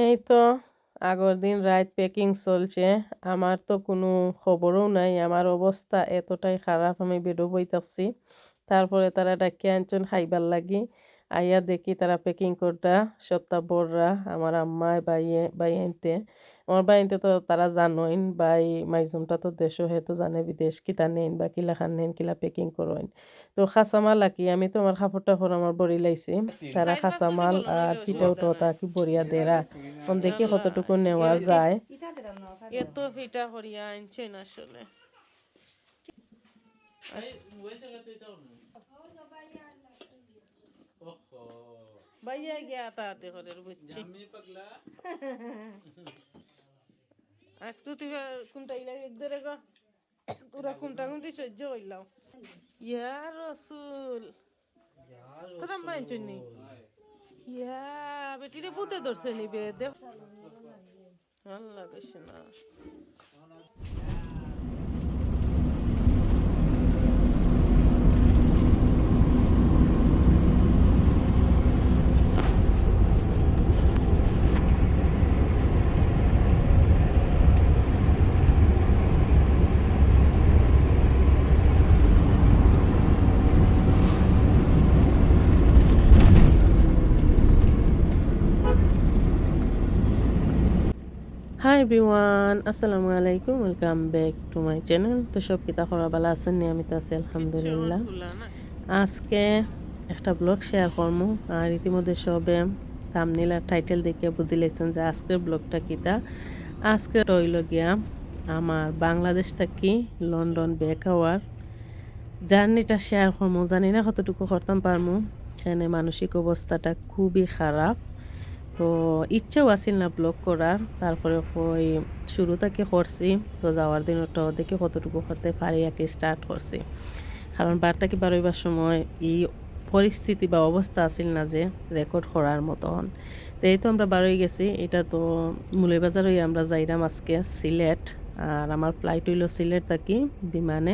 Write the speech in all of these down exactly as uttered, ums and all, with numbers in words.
এই তো আগর দিন রাইত packing চলছে, আমার তো কুনু খবরও নাই। আমার অবস্থা এতটাই খারাপ, আমি বেডো বই থাকছি। তারপরে তারা ডাকিয়া আনছইন খাইবার লাগি। আইয়া দেখি তারা packing কররা, সবটা বড়রা, আমার আম্মায়, ভাইয়ে, ভাইয়াইন্তে। আমার ভাইয়াইন্তে তো তারা জানইন, ভাই মাইজুমটা তো দেশো, হে তো জানে বিদেশ কিতা নেইন বা কিলাখান নেইন, কিলা packing করইন। তো কাঁচামাল আর কি, আমি তো আমার কাপড় টাপড় আমার ভরি লাইছি, তারা কাঁচামাল আর পিঠা উঠা তা কি ভরিয়া দেরা। এখন দেখি কতটুকু নেওয়া যায়। এত পিঠা করিয়া আনছইন আসলে। ভাইয়া গিয়া তাতে করে বুঝছি। আজকে তুই কোনটা ইলা এক ধরে গো? তোরা কোনটা কোনটি সহ্য করলাম। ইয়া রসুল। তোরা মানছনি? ইয়া, বেটিরে ভূতে ধরছে নি বে, দেখ। আল্লাহ কৃষ্ণ। Hi everyone, আসসালামু আলাইকুম, welcome back to my channel। তো সব কিতা খবর, ভালা আছইন নি? আমি তো আছি আলহামদুলিল্লাহ। আজকে একটা vlog share করমু, আর ইতিমধ্যে সবে thumbnail আর title দেখিয়া বুঝি লাইছইন যে আজকের vlogটা কিতা। আজকে অইলো গিয়া আমার বাংলাদেশ থাকি লন্ডন back হওয়ার journeyটা share করমু, জানি না কতটুকু করতাম পারমু। এখানে মানসিক অবস্থাটা খুবই খারাপ, তো ইচ্ছাও আছিল না vlog করার। তারপরে কই শুরু থাকি করছি, তো যাওয়ার দিন ওটা দেখি কতটুকু করতে পারি আর কি, start করছি। কারণ বার থাকি বারইবার সময় এই পরিস্থিতি বা অবস্থা আছিল না যে record করার মতন। তো এই তো আমরা বারই গেছি, এটা তো মৌলভীবাজার অইয়া আমরা যাইরাম আজকে সিলেট, আর আমার flight অইলো সিলেট থাকি বিমানে।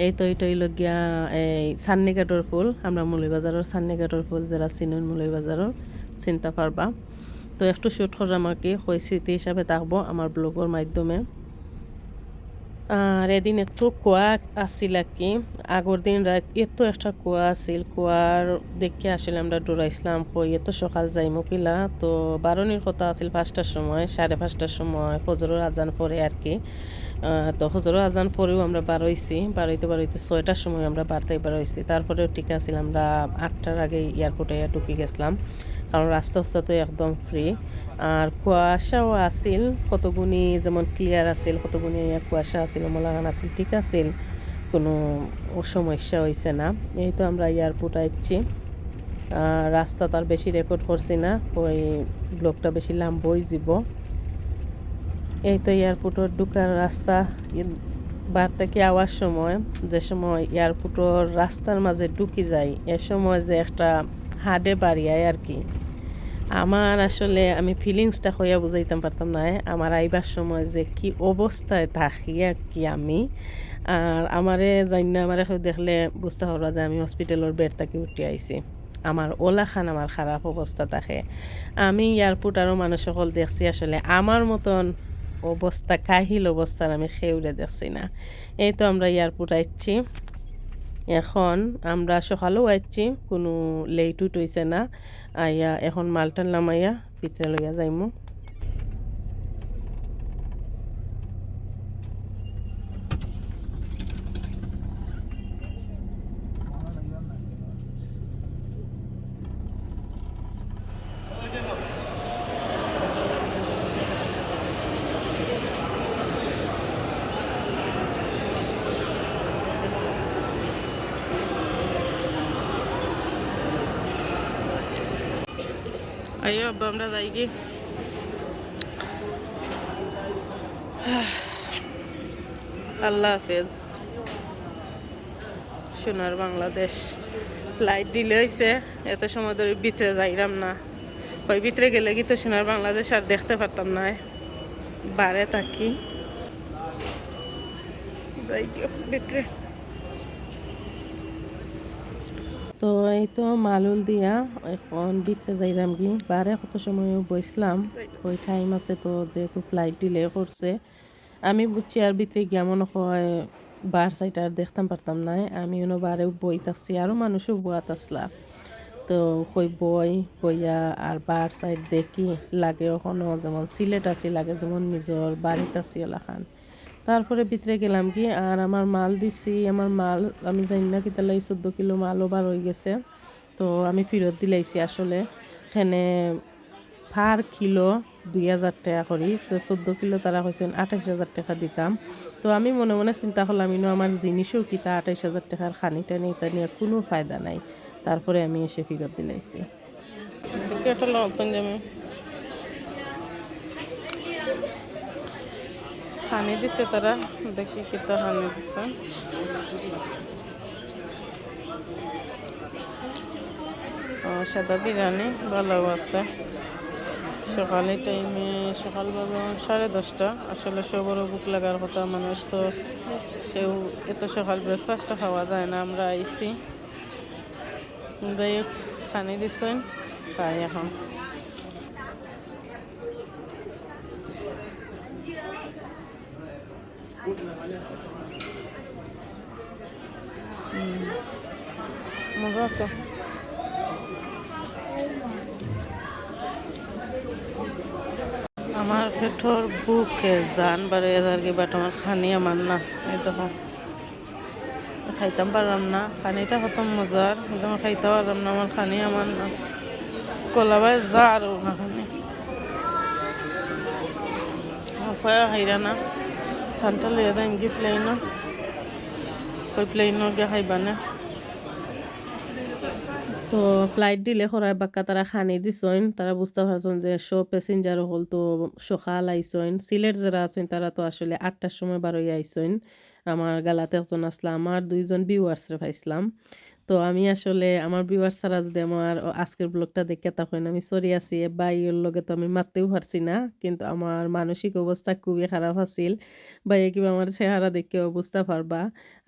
এই তো এটা অইলো গিয়া এই চান্নিঘাটর ফুল, আমরা মৌলভীবাজারর চান্নিঘাটর ফুল, যারা চিনইন মৌলভীবাজারর চিনতা পারবা। তো একটু shoot করলাম আর কি, কই স্মৃতি হিসাবে থাকবো আমার vlogর মাধ্যমে। আর এদিন এত কুয়া আছিল আর কি, আগর দিন রাইত এত একটা কুয়া আছিল, কুয়ার দেখে আসলে আমরা ডরাইছলাম, কই এত সকাল যাইমু কিলা। তো বারনির কথা আছিল পাঁচটার সময়, সাড়ে পাঁচটার সময় ফজরর আজান পড়ে আর কি। আহ, তো ফজরর আজান পড়েও আমরা বারইছি, বারইতে বারইতে ছয়টার সময় আমরা বার থাকি বারইছি। তারপরেও ঠিক আছিল, আমরা আটটার আগে airportএ ঢুকি গেছলাম, কারণ রাস্তা উস্তা তো একদম free। আর কুয়াশাও আছিল, কতগুনি যেমন clear আছিল, কতগুনি ইয়া কুয়াশা আছিল, অমলাখান আছিল, ঠিক আছিল, কুনু সমস্যা অইছে না। এই তো আমরা airport আইছি। আর রাস্তা তো আর বেশি record করছি না, ওই vlogটা বেশি লাম্বা অইযিবো। এই তো airportর ঢুকার রাস্তা, ই-, বার থাকি আওয়ার সময়, যে সময় airportর রাস্তার মাঝে ঢুকি যাই, এ সময় যে একটা হাডে বাড়ি আয় আর কি। আমার আসলে আমি feelingsটা কইয়া বুঝাইতাম পারতাম নায়। আমার আইবার সময় যে কি অবস্থায় থাকি আর কি আমি। আর আমারে জানি না, আমারে কেউ দেখলে বুঝতা পারবা যে আমি hospitalর bed থাকি উঠি আইছি। আমার অলাখান আমার খারাপ অবস্থা থাকে। আমি airport আরো মানুষ অকল দেখছি, আসলে আমার মতন অবস্থা, কাহিল অবস্থার আমি কেউরে দেখছি না। এই তো আমরা airport আইছি। এখন আমরা সকালেও আইছি, কুনু late উট অইছে না। আইয়া এখন মালটাল নামাইয়া ভিতরে লইয়া যাইমু। আইও আব্বা, আমরা যাইগি। আল্লাহ হাফেজ। সোনার বাংলাদেশ। Flight delay অইছে, এত সময় ধরি ভিতরে যাইরাম না। ওই ভিতরে গেলে কি তো সোনার বাংলাদেশ আর দেখতে পারতাম না, বারে থাকি। যাইগি ভিতরে। তো এই তো মালউল দিয়া এখন ভিতরে যাইরাম গি। বারে কত সময় বইছলাম, ওই টাইম আছে তো, যেহেতু ফ্লাইট ডিলে করছে। আমি বুঝছি আর ভিতরে গিয়া মনে হয় বার সাইড আর দেখতাম পারতাম না। আমি অনো বারে বই থাকছি, আরও মানুষও বওয়াত আসলা। তো কই বই বইয়া আর বার সাইড দেখি, লাগে ওখানো যেমন সিলেট আছি, লাগে যেমন নিজর বাড়িত আছি ওলাখান। তারপরে ভিতরে গেলাম গি, আর আমার মাল দিছি, আমার মাল আমি জানি না কিতার লাগি চোদ্দ কিলো মালও বার হয়ে গেছে। তো আমি ফেরত দিলাইছি আসলে, এখানে পার কিলো দুই হাজার টাকা করি, তো চোদ্দ কিলো তারা কইছেন আঠাইশ হাজার টাকা দিতাম। তো আমি মনে মনে চিন্তা করলাম, ইনো আমার জিনিসও কিতা, আঠাইশ হাজার টাকার খানি টানি, এটা নিয়ে কোনো ফায়দা নাই। তারপরে আমি এসে ফেরত দিলাইছি। কেটে লওয়া সঞ্জমে। খানি দিছে তারা, দেখি কিতা খানি দিছে। ও, সাদা বিরিয়ানি ভালো আছে। সকালে টাইমে, সকাল বাজে সাড়ে দশটা। আসলে সবরও ভুক লাগার কথা, মানুষ তো কেউ এত সকাল ব্রেকফাস্টটা খাওয়া যায় না। আমরা আইছি, যাই হোক, খানি দিছেন, তাই এখন। হুম, মজা আছে। আমার পেটর ভুকে জান বারইয়া যারগি, but আমার খানি আমার না। এই দেখো, খাইতাম পারলাম না। খানিটা কত মজার, কিন্তু আমি খাইতে পারলাম না, আমার খানি আমার না। কলাবায় যার না খানি। উপায় খাইরা না। ঠান্ডা লইয়া দেন কি প্লেনও, ওই প্লেনও গিয়া খাইবা না। তো ফ্লাইট ডিলে করায় বাক্কা তারা খানি দিছইন, তারা বুঝতে পারছইন যে সব প্যাসেঞ্জার হকল তো সকাল আইছইন। সিলেট যারা আছইন তারা তো আসলে আটটার সময় বারইয়া আইছইন। আমার গালাত একজন আসলা, আমার দুইজন ভিউয়ার্সরে পাইছলাম। তো আমি আসলে আমার ভিউয়ার্স ছাড়া যদি আমার আজকের ব্লগটা দেখে থাকইন, আমি সরি আছি। এ ভাইর লগে তো আমি মাততেও পারছি না, কিন্তু আমার মানসিক অবস্থা খুবই খারাপ আছিল। ভাইয়ে কিবা আমার চেহারা দেখে বুঝতে পারবা।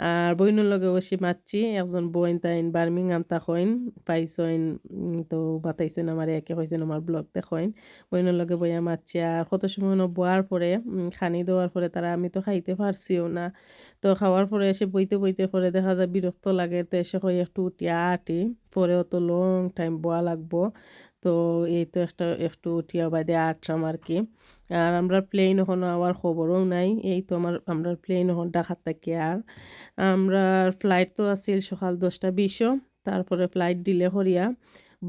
আর বইনর লগে বসি মাতছি, একজন বইন তাইন বার্মিংহাম থাকইন, পাইছইন, উম, তো বাতাইছইন আমারে, একে কইছইন আমার ব্লগ দেখইন। বইনর লগে বইয়া মাতছি, আর কত সময় অনো বওয়ার পরে, উম, খানি দেওয়ার পরে তারা, আমি তো খাইতে পারছিও না। তো খাওয়ার পরে এসে বইতে বইতে পরে দেখা যায় বিরক্ত লাগে, তো এসে কই একটু উঠিয়া আটি, পরে অত লং টাইম বওয়া লাগবো। তো এই তো একটা একটু উঠিয়া বাদে আটরাম আর কি। আর আমরার প্লেন অখনো আওয়ার খবরও নাই। এই তো আমার, আমরার প্লেন অখন ঢাকাত থাকি আর। আমরার ফ্লাইট তো আছিল সকাল দশটা বিশও, তারপরে ফ্লাইট ডিলে করিয়া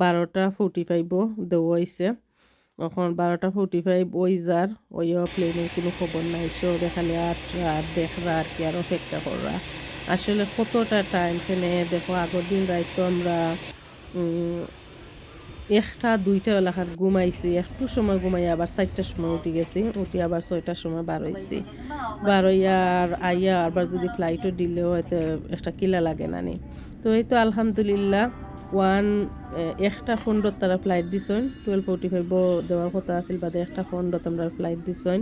বারোটা ফর্টি ফাইভও দেওয়া অইছে। অখন বারোটা ফর্টি ফাইভ অই যার, অইয়াও প্লেনর কুনু খবর নাই। সবে খালি আটরা আর দেখরা আর কি, আর অপেক্ষা কররা। আসলে কতটা টাইম কেনে দেখো, আগর দিন রাইত তো আমরা, উম, একটা দুইটা ওলাখান ঘুমাইছি, একটু সময় ঘুমাইয়া আবার চাইরটার সময় উঠি গেছি, উঠি আবার ছয়টার সময় বারইছি। বারইয়া আর আইয়া আবার যদি ফ্লাইটও ডিলে অয়, তো একটা কিলা লাগে না নি। তো এই তো আলহামদুলিল্লাহ, ওয়ান, এ, একটা পনেরোত তারা ফ্লাইট দিছইন, টুয়েলভ ফর্টি ফাইভও দেওয়ার কথা আছিল, বাদে একটা পনেরোত আমরার ফ্লাইট দিছইন।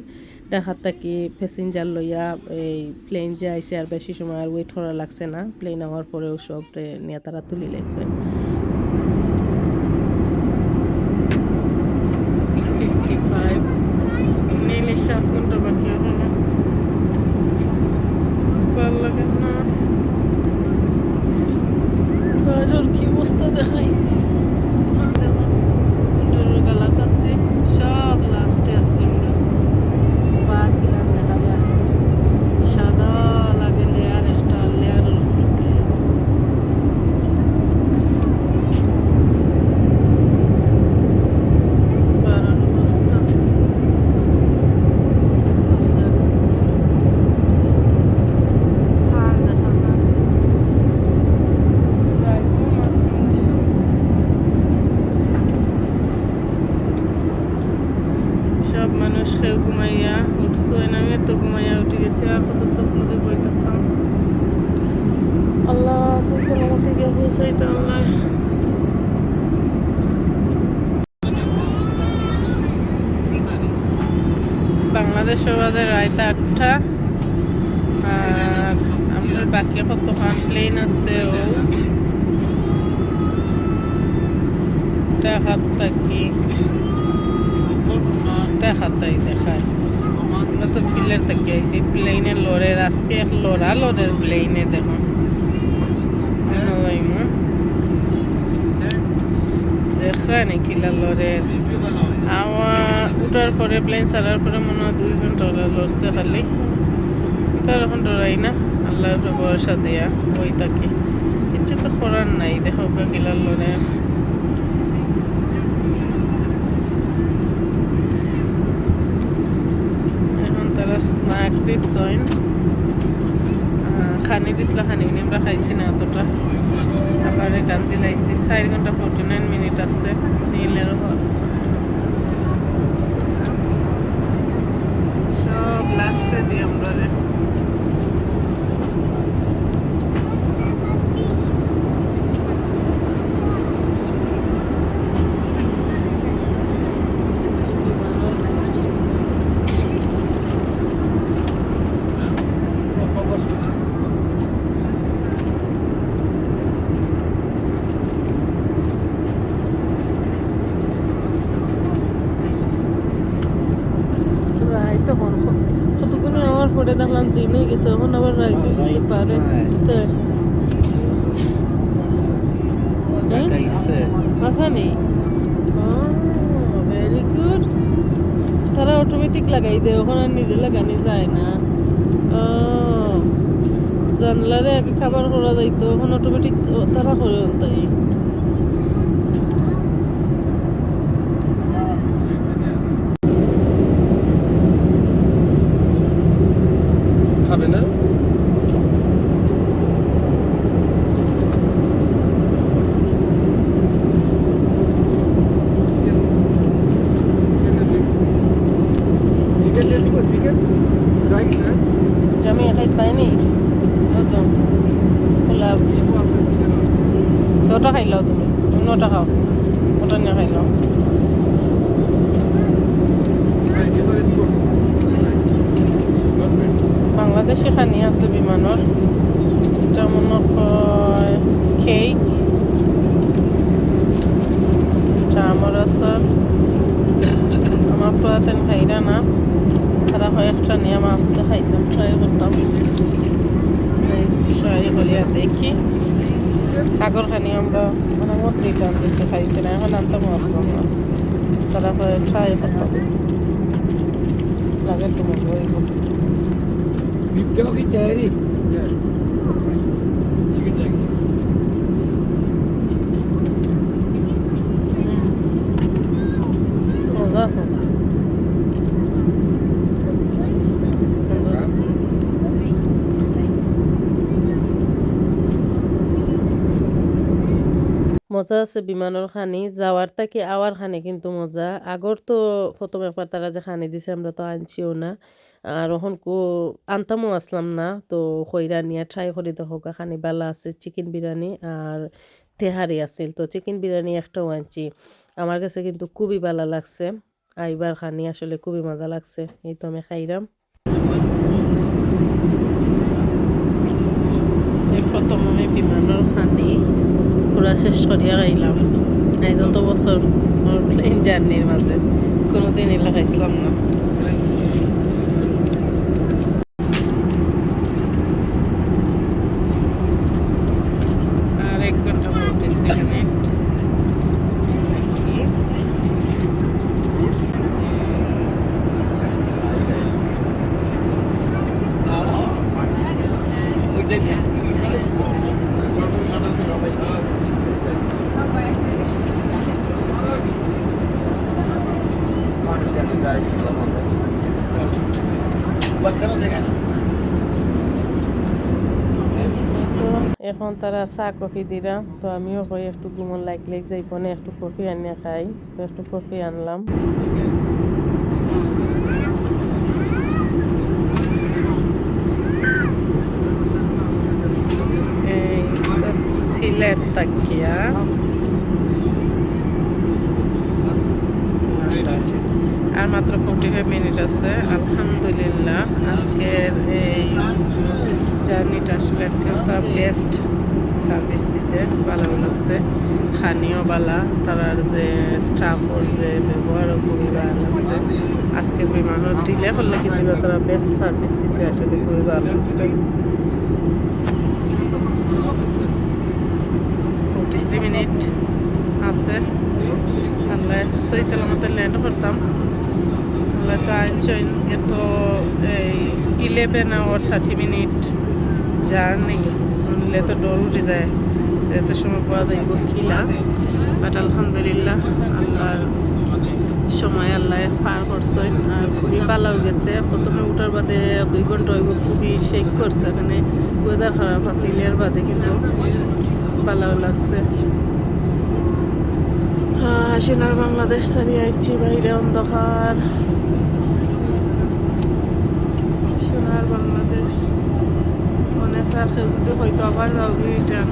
ঢাকাত থাকি প্যাসেঞ্জার লইয়া এই প্লেন যে আইছে, আর বেশি সময় আর ওয়েট করা লাগছে না। প্লেন আওয়ার পরেও সবরে নিয়া তারা তুলি লাইছইন। সিক্স ফিফটি ফাইভ, nearly সাত ঘন্টা বাকি অখনো। ভালা লাগে না। বাইরের কি অবস্থা দেখাই। সুবহানাল্লাহ। ইন্দুরের গালাত আছে। সব লাস্টে আজকে আমরা বার গেলাম, দেখা যায় সাদা লাগে লেয়ার, একটা লেয়ারের উপরে লেয়ার। বারোর অবস্থা। সান দেখা না। সব মানুষ কেউ ঘুমাইয়া উঠছইন, আমি তো ঘুমাইয়া উঠি গেছি, আর কত চোখ মুজি বই থাকতাম। আল্লাহ, সহি সালামতে গিয়া পৌঁছাইতে আল্লাহ। বাংলাদেশও বাজে রাইত আটটা, আর আমরার বাকি কতখান প্লেন আছে। ও টেকাত থাকি, টেকাত তাই দেখায়। আমরা তো সিলেট থাকি আইছি, প্লেনে লড়ের, আজকে এক লড়া লড়ের প্লেনে দেখো। কেন যাইমু? দেখরা নি কিলা লড়ের। আমার উঠার পরে, প্লেন ছাড়ার পরে মনে হয় দুই ঘন্টা হলো লড়ছে খালি। তার এখন ডরাই না, আল্লাহর উপর ভরসা দিয়া ওই থাকি। কিচ্ছু তো করার নাই, দেখো গা কিলা লড়ের। এখন তারা স্ন্যাক দিছইন, আহ, খানি দিছলা, খানি উনি আমরা খাইছি না অতটা, আবার রিটার্ন দিলাইছি। চার ঘন্টা ফর্টি নাইন মিনিট আছে, নীলেরও আছে। সব লাস্টে দিয়ে আমরা রে। রাইত তখন ক-, কতক্ষণে আমার ফোনে দেখলাম দিন হয়ে গেছে, এখন আবার রাইত হয়ে গেছে, পারে। তে। হ্যাঁ? হাছানি? ও, very good। তারা অটোমেটিক লাগাই দেয়, ওখানে আর নিজে লাগানি যায় না। ও, জানলারে আগে খাবার করা যাইতো, এখন অটোমেটিক তারা করে আনতাই। খাবে না? চিকেন দিয়ে দিব, চিকেন? ফ্রাই না? আমি খাইতে পাইনি। কত? পোলাও। ইয়ে আছে, চিকেন আছে। তো ওটা খাইলাও তুমি। তুমি ওটা খাও। ওটা নিয়ে খাইলাও। হ্যাঁ, ডিফারেন্স কোড। বাংলাদেশি খানি আছে বিমানর। এটা মনে হয় কেক। এটা আমার আছে। আমার পুরাতন খাইরা না। তারা কয়েকটা নিয়ে আমার হাতে খাইতাম, ট্রাই করতাম। এই ট্রাই করিয়া দেখি। আগর খানি আমরা মানে মত রিটার্ন দিছি, খাইছি না, এখন আনতাম আসলাম না। তারা কয়ে ট্রাই করতাম। লাগে তো মজা হইব। বিপটাও কি তৈরি? চিকেন চাই। মজা আছে। মজা আছে বিমানর খানি, যাওয়ার থাকি আওয়ার খানি কিন্তু মজা। আগর তো প্রথম একবার তারা যে খানি দিছে, আমরা তো আনছিও না, আর অখন কো-, আনতামও আসলাম না। তো কইরা নিয়া ট্রাই করি দেখো গা, খানি বালা আছে। চিকেন বিরিয়ানি আর তেহারি আছিল, তো চিকেন বিরিয়ানি একটাও আনছি। আমার কাছে কিন্তু খুবই বালা লাগছে। আইবার খানি আসলে খুবই মজা লাগছে। এই তো আমি খাইরাম। এই প্রথম আমি বিমানর খানি পুরা শেষ করিয়া খাইলাম। এই যত বছর আমার প্লেন জার্নির মাঝে কোনোদিন এলা খাইছিলাম না। আর এক ঘন্টা ফর্টি থ্রি মিনিট। এখন তারা চা কফি দিরা, তো আমিও কই একটু ঘুমো লাগ লাগ যাইবো নে, একটু কফি আনিয়া খাই। তো একটু কফি আনলাম। এই তো সিলেট থাকিয়া আর মাত্র ফর্টি ফাইভ মিনিট আছে। আলহামদুলিল্লাহ, আজকের এই জার্নিটা আসলে আজকে তারা বেস্ট সার্ভিস দিছে, ভালো লাগছে। খানিও বালা, তারার যে স্টাফর যে ব্যবহারও খুবই ভালা লাগছে। আজকে বিমানও ডিলে করলে কিন্তু তারা বেস্ট সার্ভিস দিছে, আসলে খুবই ভালা লাগছে। ফর্টি থ্রি মিনিট আছে, আল্লাহ সহি সালামতে ল্যান্ড করতাম। আল্লাহ তো আনছইন, এত এই eleven hour thirty minute journey, শুনলে তো ডর উঠি যায় যে এত সময় পাওয়া যাইব কিলা। বাট আলহামদুলিল্লাহ, আল্লাহর সময় আল্লাহ পার করছইন। আর খুবই ভালা অই গেছে। প্রথমে উঠার বাদে দুই ঘন্টা অইব, খুবই শেক করছে, এখানে ওয়েদার খারাপ আছিল, এর বাদে কিন্তু ভালাও লাগছে। হ্যাঁ, সোনার বাংলাদেশ ছাড়ি আইছি, বাইরে অন্ধকার। সোনার বাংলাদেশ, মানে স্যার কেউ যদি হয়তো আবার যাওগি রিটার্ন।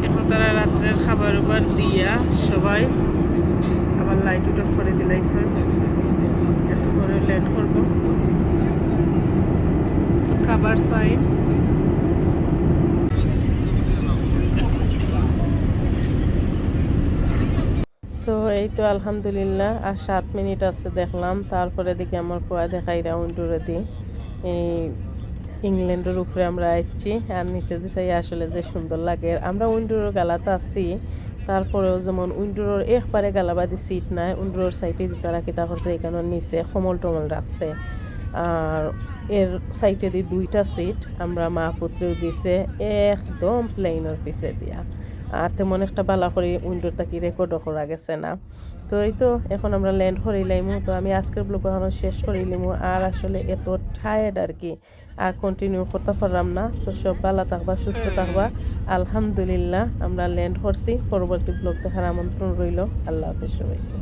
এখন তারা রাত্রের খাবার উবার দিয়া সবাই আবার লাইট উঠে করে দিলাইছে। একটু পরে লেট করবো। তো খাবার সাইন। তো এই তো আলহামদুলিল্লাহ, আর সাত মিনিট আছে দেখলাম। তারপরে দেখি আমার ফুয়া দেখাইরা উইন্ডোরে দি এই ইংল্যান্ডর উপরে আমরা আইছি। আর নিচে দি চাই আসলে যে সুন্দর লাগে। আমরা উইন্ডোর গালাত আছি, তারপরেও যেমন উইন্ডোর একবারে গালাবাদি সিট নাই, উইন্ডোর সাইডে দি তারা কিতা করছে, এখানে নিচে কম্বল টম্বল রাখছে। আর এর সাইডে দি দুইটা সিট আমরা মা পুত্রেও দিছে, একদম প্লেনর পিছে দিয়া। আর তেমন একটা বালা করি উইন্ডোর তাকি রেকর্ডও করা গেছে না। তো এই তো এখন আমরা ল্যান্ড করিলাইমু। তো আমি আজকের ব্লগ এখানো শেষ করিলিমু। আর আসলে এত টায়ার্ড আর কি, আর কন্টিনিউ করতে পারলাম না। তো সব ভালা থাকবা, সুস্থ থাকবা। আলহামদুলিল্লাহ, আমরা ল্যান্ড করছি। পরবর্তী ব্লগ দেখার আমন্ত্রণ রইল। আল্লাহ হাফেজ সবাইকে।